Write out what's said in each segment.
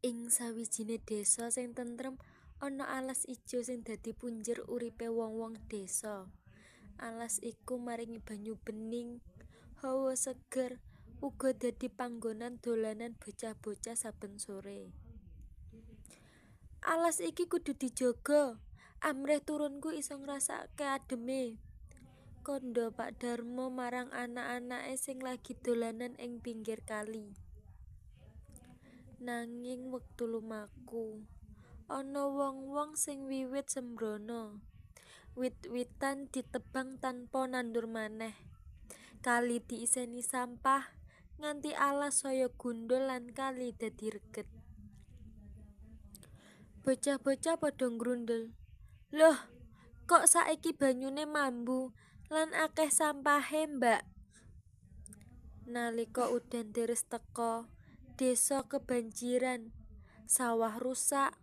Ing sawijine desa sing tentrem ana alas ijo sing dadi punjer uripe wong-wong desa. Alas iku maringi banyu bening, hawa seger, uga dadi panggonan dolanan bocah-bocah saben sore. Alas iki kudu dijaga, amrih turunku iso ngrasakake ademe, kandha Pak Darmo marang anak-anake sing lagi dolanan ing pinggir kali. Nanging wektu lumaku, ana wong-wong sing wiwit sembrono. Wit-witan ditebang tanpa nandur maneh. Kali diiseni sampah, nganti alas saya gundul lan kali dadi reget. Bocah-bocah padha nggrundel. "Loh, kok saiki banyune mambu lan akeh sampahe, Mbak?" Nalika udan deres teka, desa kebanjiran, sawah rusak,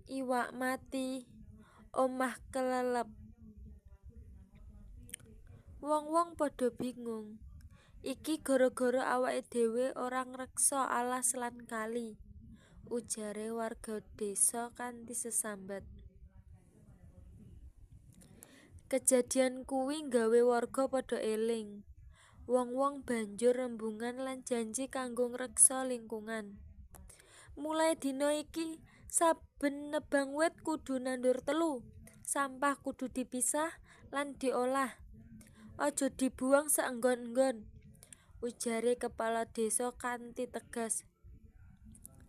iwak mati, omah kelelep. Wong-wong padha bingung. "Iki gara-gara awake dhewe ora ngreksa alas lan kali," ujare warga desa kanthi sesambat. Kejadian kuwi nggawe warga padha eling. Wong-wong banjur rembugan lan janji kanggo ngreksa lingkungan. "Mulai dina iki, saben nebang wit kudu nandur telu. Sampah kudu dipisah lan diolah. Aja dibuang saenggon-enggon," ujare kepala desa kanthi tegas.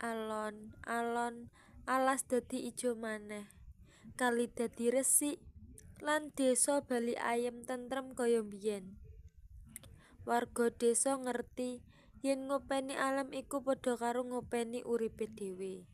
Alon-alon alas dadi ijo maneh, kali dadi resik, lan desa bali ayem tentrem kaya mbiyen. Warga desa ngerti yen ngopeni alam iku padha karo ngopeni uripe dhewe.